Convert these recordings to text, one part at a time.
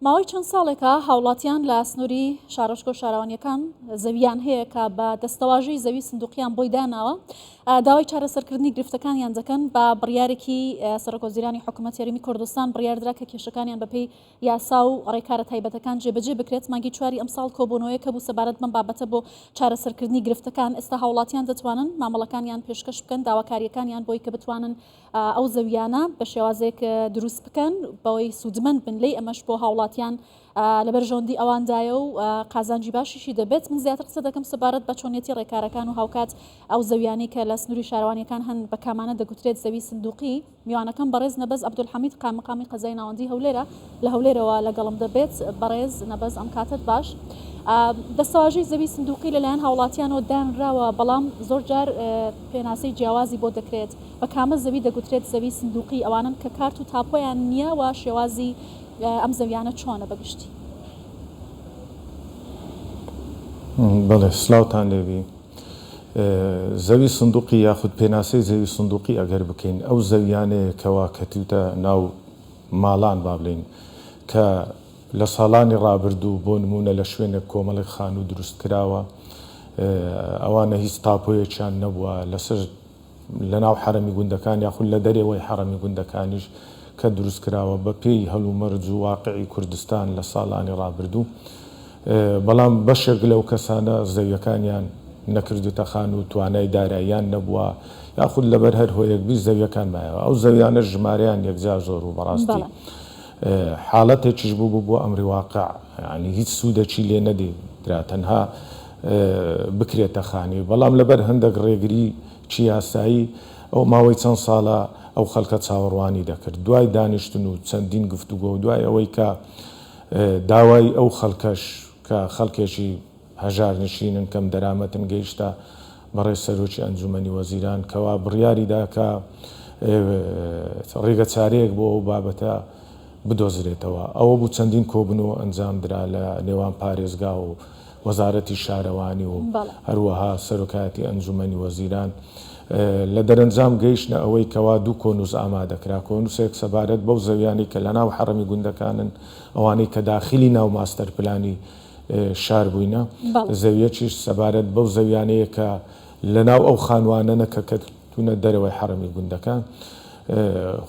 ماوەی چەند ساڵێکە هاوڵاتیان لە سنووری شارۆچکە و شارەوانییەکان زەوییان هەیە کە بە دەستەواژەی زەوی سندوقیان بۆی داناوە، داوای چارەسەرکردنی گرفتەکانیان دەکەن. بە بڕیارێکی سەرۆکوەزیرانی حکوومەتی هەرێمی کوردستان بڕیاردرا کە کێشەکانیان بەپێی یاسا و ڕێکارە تایبەتەکان جێبەجێ بکرێت. مانگی چواری ئەمساڵ کۆبوونەوەیەک هەبوو سەبارەت بەم بابەتە بۆ چارەسەرکردنی گرفتەکان. ئێستا هاوڵاتیان دەتوانن مامەڵەکانیان پێشکەش بکەن، داواکارییەکانیان بۆی کە بتوانن ئەو زەویانە بە شێوازێک دروست بکەن بەوەی سوودمەند بن لێی، ئەمەش بۆ هاوڵاتیان لە بەرژەوەندی ئەواندایە و قازانجی باشیشی دەبێت. من زیاتر قسە دەکەم سەبارەت بە چۆنیەتی ڕێکارەکان و هاوکات ئەو زەویانەی کە لە سنووری شارەوانیەکان هەن بە کامانە دەگوترێت زەوی سندوقی. میوانەکەم بەڕێز نەبەز عەبدولحەمید قایمقامی قەزای ناوەندی هەولێرە لە هەولێرەوە لەگەڵم دەبێت. بەڕێز نەبەز ئەم کاتەت باش. دەستەواژەی زەوی سندوقی لەلایەن هاوڵاتیانەوە دانراوە، بەڵام زۆرجار پێناسەی جیاوازی بۆ دەکرێت. بە کامە زەوی دەگوترێت زەوی سندوقی؟ ئەوانەن کە کارت و تاپۆیان نییە و شێوازی ئەم زەویانە چۆنە بە گشتی؟ بەڵێ سلاوتان لێبی. زەوی سندوقی یاخود پێناسەی زەوی سندوقی ئەگەر بکەین ئەو زەویانەیە کەوا کەتووتە ناو ماڵان با بڵێین کە لە ساڵانی ڕابردوو بۆ نموونە لە شوێنێک کۆمەڵێک خانوو دروست کراوە ئەوانە هیچ تاپۆیەکیان نەبووە لەسەر لە ناو حەرەمی گوندەکان یاخود لە دەرەوەی حەرەمی گوندەکانیش کە دروست کراوە بە پێی هەلومەرج و واقعی کوردستان لە ساڵانی ڕابردوو بەڵام بەشێک لەو کەسانە زەویەکانیان نەکردوتە خانوو توانای داراییان نەبووە یاخود لەبەر هەر هۆیەک بی زەویەکان مایەوە ئەو زەویانە ژمارەیان یەکجار زۆر بوو بەڕاستی حاڵەتێکیش بوو بۆ ئەمری واقع یانی هیچ سوودەکی لێ نەدیترا تەنها بکرێتە خانی، بەڵام لەبەر هەندەک ڕێگری چی یاسایی ئەو ماوەی چەند ساڵە ئەو خەڵکە چاوەڕوانی دەکرد. دوای دانیشتن و چەندین گفتوگۆ و دوای ئەوەی کە داوای ئەو خەڵکەش کە خەڵکێکی هەژارنشینن کەم دەرامەتن گەیشتە بەڕێز سەرۆکی ئەنجومەنی وەزیران کەوا بڕیاری دا کە ڕێگەچارەیەک بۆ ئەو بابەتە بدۆزرێتەوە. ئەوە بوو چەندین کۆبنەوە ئەنجام درا لە نێوان پارێزگا و وەزارەتی شارەوانی و هەروەها سەرۆکایەتی ئەنجومەنی وەزیران. لە دەرەنجام گەیشتنە ئەوەی کەوا دوو کۆنووس ئامادەکرا، کۆنووسێک سەبارەت بەو زەویانەی کە لەناو حەڕەمی گوندەکانن، ئەوانەی کە داخیلی ناو ماستەر پلانی شار بووینە، زەویەکیش سەبارەت بەو زەویانەیە کە لەناو ئەو خانووانەنە کە کەتوونە دەرەوەی حەڕەمی گوندەکان.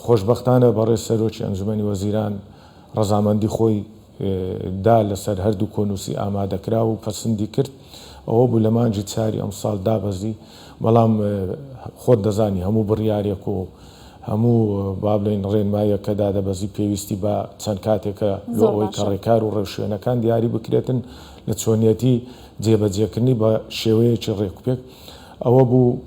خۆشبەختانە بەڕێز سەرۆکی ئەنجومەنی وەزیران ڕەزامەندی خۆی دا لەسەر هەردوو کۆنووسی ئامادەکراو و پەسندی کرد، ئەوە بوو لە مانگی چاری ئەمساڵ دابەزی، بەڵام خۆت دەزانی هەموو بڕیارێک و هەموو با بڵێین ڕێنماییەک کە دادەبەزی پێویستی بە چەند کاتێکە لۆ ئەوەی کە ڕێکار و ڕێوشوێنەکان دیاری بکرێتن لە چۆنیەتی جێبەجێکردنی بە شێوەیەکی ڕێکوپێک. ئەوە بوو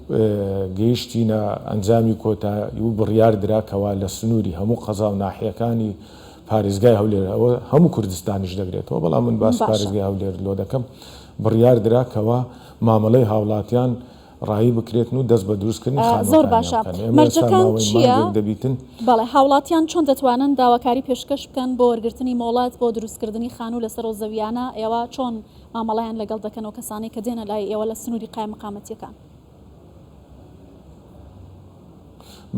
گەیشتینە ئەنجامی کۆتایی و بڕیار درا کەوا لە سنووری هەموو قەزا و ناحیەکانی پارێزگای هەولێر ئەوە هەموو کوردستانیش دەگرێتەوە بەڵام من باس پارێزگای هەولێر لۆ دەکەم بڕیار درا کەوا مامەڵەی هاوڵاتیان ڕایی بکرێتن و دەست بە دروستکردنی زۆر باشە مەرجەکان چییە دەبیتن بەڵێ هاوڵاتیان چۆن دەتوانن داواکاری پێشکەش بکەن بۆ وەرگرتنی مۆڵەت بۆ دروستکردنی خانوو لەسەر ئەو زەویانە ئێوە چۆن مامەڵەیان لەگەڵ دەکەن ئەو کەسانەی کە دێنە لای ئێوە لە سنووری قایمقامەتیەکان؟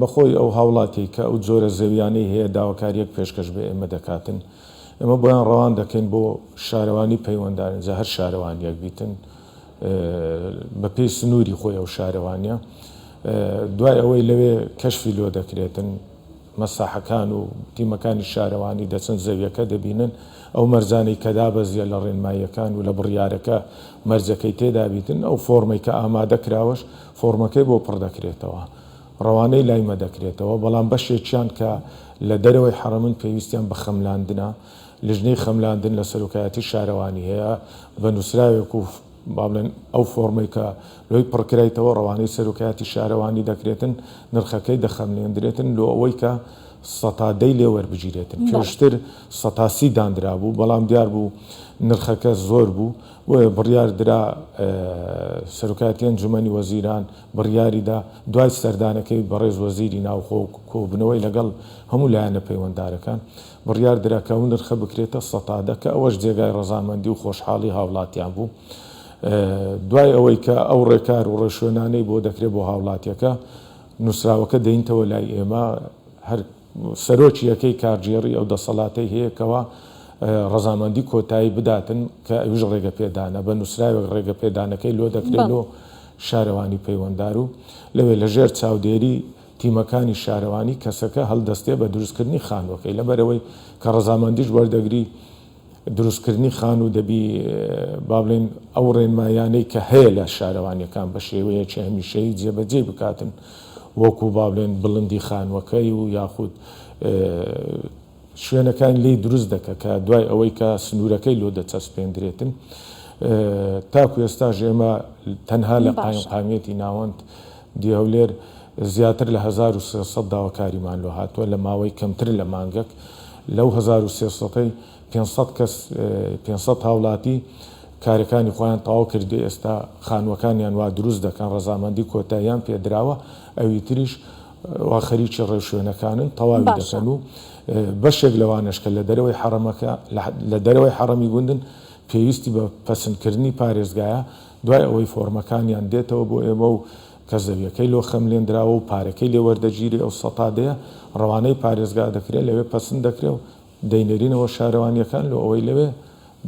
بەخۆی ئەو هاوڵاتیەی کە ئەو جۆرە زەویانەی هەیە داواکاریەک پێشکەش بە ئێمە دەکاتن ئێمە بۆیان ڕەوان دەکەین بۆ شارەوانی پەیوەندار جا هەر شارەوانیەک بیتن بە پێی سنووری خۆی ئەو شارەوانیە دوای ئەوەی لەوێ کەشفی لۆ دەکرێتن مەساحەکان و تیمەکانی شارەوانی دەچن زەویەکە دەبینن، ئەو مەرجانەی کە دابەزیە لە ڕێنماییەکان و لە بڕیارەکە مەرجەکەی تێدابیتن، ئەو فۆرمەی کە ئامادە کراوەش فۆرمەکەی بۆ پڕ دەکرێتەوە ڕەوانەی لای مە دەکرێتەوە، بەڵام بەشێکیان کە لە دەرەوەی حەڕەمن پێویستیان بە خەملاندنە، لیژنەی خەملاندن لە سەرۆکایەتی شارەوانی هەیە بە نووسراوێک و با بڵێن ئەو فۆرمەی کە لۆی پڕکرایتەوە ڕەوانەی سەرۆکایەتی شارەوانی دەکرێتن، نرخەکەی دەخەملێندرێتن لۆ ئەوەی کە سەتا دەی لێ وەربگیرێتن. پێشتر سەتا سی داندرابوو، بەڵام دیار بوو نرخەکە زۆر بوو، بۆیە بڕیار درا سەرۆکایەتی ئەنجومەنی وەزیران بڕیاری دا دوای سەردانەکەی بەڕێز وەزیری ناوخۆ و کۆبوونەوەی لەگەڵ هەموو لایەنە پەیوەندارەکان، بڕیار درا کە ئەو نرخە بکرێتە سەتا دە کە ئەوەش جێگای ڕەزامەندی و خۆشحاڵی هاوڵاتیان بوو. دوای ئەوەی کە ئەو ڕێکار و ڕێوشوێنانەی بۆ دەکرێت بۆ هاوڵاتیەکە، نووسراوەکە دەینتەوە لای ئێمە، هەر سەرۆکی یەکەی کارگێڕی ئەو دەسەڵاتەی هەیە کەوا. ڕەزامەندی کۆتایی بداتن کە ئەویش ڕێگەپێدانە، بە نووسراوێک ڕێگەپێدانەکەی لۆ دەکرێ لۆ شارەوانی پەیوەندار و لەوێ لەژێر چاودێری تیمەکانی شارەوانی کەسەکە هەڵدەستێ بە دروستکردنی خانووەکەی لەبەرئەوەی کە ڕەزامەندیش وەردەگری دروستکردنی خانوو دەبی با بڵێین ئەو ڕێنمایانەی کە هەیە لە شارەوانیەکان بە شێوەیەکی هەمیشەیی جێبەجێی بکاتن وەکو با بڵێن بڵندی خانووەکەی و یاخود شوێنەکان لێی دروست دەکە کە دوای ئەوەی کە سنوورەکەی لۆ دەچەسپێندرێتن تاکو ئێستاش ئێمە تەنها لە قایمقامیەتی ناوەند دی هەولێر زیاتر لە 1300 داواکاریمان لۆ هاتووە لە ماوەی کەمتر لە مانگەک لەو 1300ەی 500 کەس 500 هاوڵاتی کارەکانی خۆیان تەواو کردی ئێستا خانووەکانیان وا دروست دەکەن ڕەزامەندی کۆتاییان پێدراوە ئەوی تریش وا خەریکی ڕێوشوێنەکانن تەواوی دەکەن و بەشێک لەوانەش کە لە دەرەوەی حەڕەمەکە لە دەرەوەی حەڕەمی گوندن پێویستی بە پەسندکردنی پارێزگایە دوای ئەوەی فۆڕمەکانیان دێتەوە بۆ ئێمە و کە زەویەکەی لۆ خەملێندراوە و پارەکەی لێ وەردەگیرێ ئەو سەتا دەیە ڕەوانەی پارێزگا دەکرێ لەوێ پەسند دەکرێ و دەینێرینەوە شارەوانییەکان لۆ ئەوەی لەوێ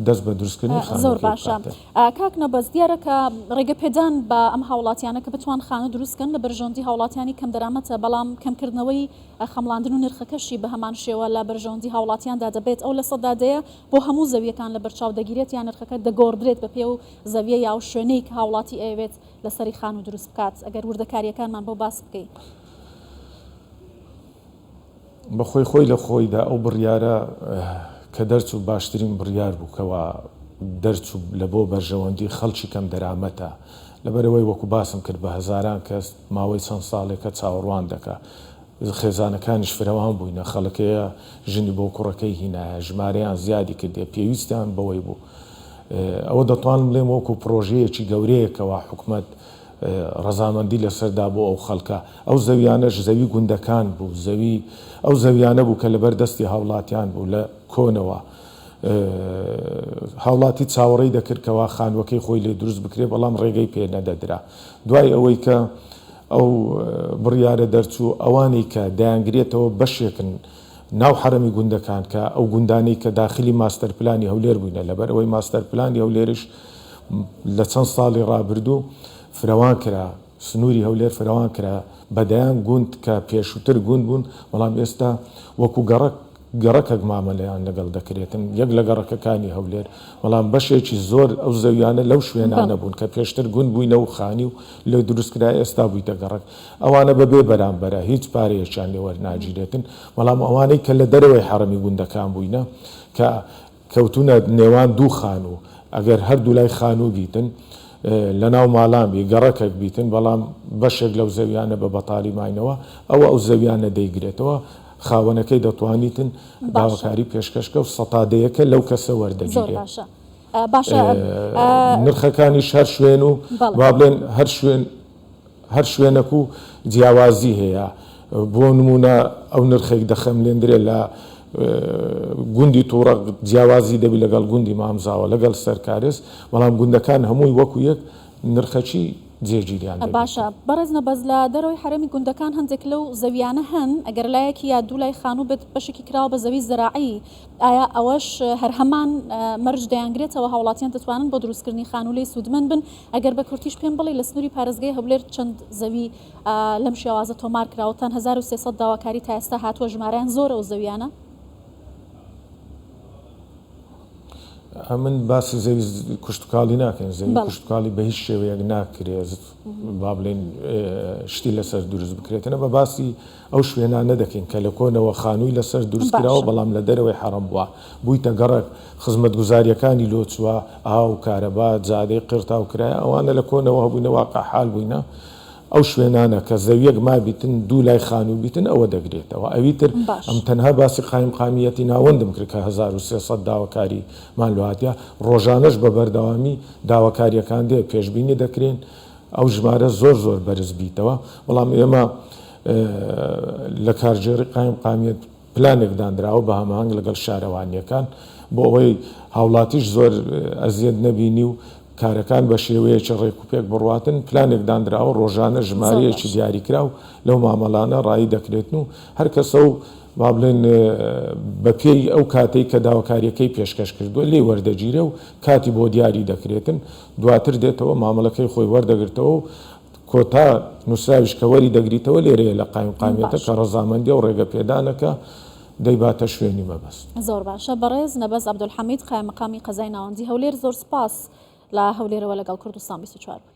دەست بە دروستکردنی زۆر خانووەکەی باشە بکاتن. کاک نەبەز دیارە کە ڕێگە پێدان بە ئەم هاوڵاتیانە کە بتوان خانوو دروست کەن لە بەرژەوەندی هاوڵاتیانی کەم دەرامەتە بەڵام کەمکردنەوەی خەمڵاندن و نرخەکەشی بە هەمان شێوە لە بەرژەوەندی هاوڵاتیاندا دەبێت ئەو 10% بۆ هەموو زەویەکان لە بەرچاو دەگیرێت یان نرخەکە دەگۆڕدرێت بە پێ و زەویە یا و شوێنەی کە هاوڵاتی ئەیەوێت لەسەری خانوو دروست بکات ئەگەر وردەکاریەکانمان بۆ باس بکەی. بەخۆی خۆی لە خۆیدا ئەو بڕیارە کە دەرچوو باشترین بڕیار بوو کەوا دەرچوو لە بۆ بەرژەوەندی خەڵکی کەم دەرامەتە لەبەرئەوەی وەکو باسم کرد بە هەزاران کەس ماوەی چەند ساڵێکە چاوەڕوان دەکا خێزانەکانیش فرەوان بووینە خەڵکەیە ژنی بۆ کوڕەکەی هینایە ژمارەیان زیادی کردیە پێویستیان بەوەی بوو ئەوە دەتوانم بڵێم وەکو پڕۆژەیەکی گەورەیە کەوا حکومەت ڕەزامەندی لەسەر دا بۆ ئەو خەڵکە. ئەو زەویانەش زەوی گوندەکان بوو، زەوی ئەو زەویانە بوو کە لەبەر دەستی هاوڵاتیان بوو لە کۆنەوە. هاوڵاتی چاوەڕێی دەکرد کەوا خانووەکەی خۆی لێ دروست بکرێ، بەڵام ڕێگەی پێ نەدەدرا. دوای ئەوەی کە ئەو بڕیارە دەرچوو، ئەوانەی کە دەیانگرێتەوە بەشێکن ناو حەرەمی گوندەکان کە ئەو گوندانەی کە داخلی ماستەر پلانی هەولێر بووینە، لەبەر ئەوەی ماستەر پلانی هەولێرش لە چەند ساڵی ڕابردوو فرەوان کرا، سنووری هەولێر فرەوان کرا، بە دەیان گوند کە پێشووتر گوند بوون، بەڵام ئێستا وەکو گەڕەک گەڕەکەک مامەلەیان لەگەڵ دەکرێتن، یەک لە گەڕەکەکانی هەولێر، بەڵام بەشێکی زۆر ئەو زەویانە لەو شوێنانە بوون کە پێشتر گوند بووینە و خانی و لێ دروست کرا ئێستا بوویتە گەڕەک، ئەوانە بە بێ بەرامبەرە هیچ پارەیەکیان لێ وەرناگیرێتن، بەڵام ئەوانەی کە لە دەرەوەی حەڕەمی گوندەکان بووینە کە کەوتوونە نێوان دوو خانوو، ئەگەر هەردوولای خانوو بیتن، لەناو ماڵان بی، گەڕەکەک بیتن، بەڵام بەشێک لەو زەویانە بە بەتاڵی ماینەوە، ئەوە ئەو زەویانە دەیگرێتەوە، خاوەنەکەی دەتوانیتن داواکاری پێشکەش کە و سەتا دەیەکە لەو کەسە وەردەگیرێ. نرخەکانیش هەر شوێن و با بڵێن هەر شوێن. هەر شوێنەک و جیاوازی هەیە بۆ نموونە ئەو نرخێک دەخەملێندرێ لە گوندی توڕەق جیاوازی دەبی لەگەڵ گوندی مامزاوە لەگەڵ سەرکارێز بەڵام گوندەکان هەمووی وەکو یەک نرخەکی جێگیریان دەبیت. باشە بەڕێز نەبەز لە دەرەوەی حەرەمی گوندەکان هەندێک لەو زەویانە هەن ئەگەر لایەکی یا دوو لای خانوو بێت بەشێکی کراوە بە زەوی زەراعی ئایا ئەوەش هەر هەمان مەرج دەیانگرێتەوە هاوڵاتیان دەتوانن بۆ دروستکردنی خانوو لێی سوودمەند بن ئەگەر بە کورتیش پێم بڵێی لە سنووری پارێزگای هەولێر چەند زەوی لەم شێوازە تۆمار کراوە تان 1300 داواکاری تا ئێستا هاتووە ژمارەیان زۆرە ئەو زەویانە؟ ئەمن باسی زەوی کشتوکاڵی ناکەین زەوی کشتوکاڵی بە هیچ شێوەیەک ناکرێت با بڵێن شتی لەسەر دروست بکرێتەوە بە باسی ئەو شوێنانە دەکەین کە لە کۆنەوە خانووی لەسەر دروست کراوە بەڵام لە دەرەوەی حەڕەم بووە بوویتە گەڕەک خزمەتگوزارییەکانی لۆ چووە ئاو کارەبا جادەی قیڕتاو کرایە ئەوانە لە کۆنەوە هەبووینە واقع حال بووینە ئەو شوێنانە کە زەویەک مابیتن دوو لای خانوو بیتن ئەوە دەگرێتەوە ئەوی تر ئەم تەنها باسی قایمقامیەتی ناوەندم کرد کە 1300 داواکاری مان لۆ هاتیە ڕۆژانەش بە بەردەوامی داواکاریەکان دێ پێشبینی دەکرێن ئەو ژمارە زۆر زۆر بەرز بیتەوە، بەڵام ئێمە لە کارگێڕی قایمقامیەت پلانێک دانراوە بە هەماهەنگ لەگەڵ شارەوانییەکان بۆ ئەوەی هاوڵاتیش زۆر ئەزیەت نەبینی و کارەکان بە شێوەیەکی ڕێکوپێک بڕواتن، پلانێک دانراوە ڕۆژانە ژمارەیەکی دیاریکراو لەو مامەڵانە ڕایی دەکرێتن و هەر کەسە و. با بڵێن بەپێی ئەو کاتەی کە داواکاریەکەی پێشکەش کردووە لێی وەردەگیرێ و کاتی بۆ دیاری دەکرێتن، دواتر دێتەوە مامەڵەکەی خۆی وەردەگرتەوە و کۆتا نووسراویش کە وەری دەگریتەوە لێرەیە لە قایمقامیەتە کە باشە. ڕەزامەندیە و ڕێگە پێدانەکە دەیباتە شوێنی مەبەست. زۆر باشە بەڕێز نەبەز عەبدولحەمید قایمقامی قەزای ناوەندی هەولێر زۆر سوپاس لە هەولێرەوە لەگەڵ کوردستان 24 بووی.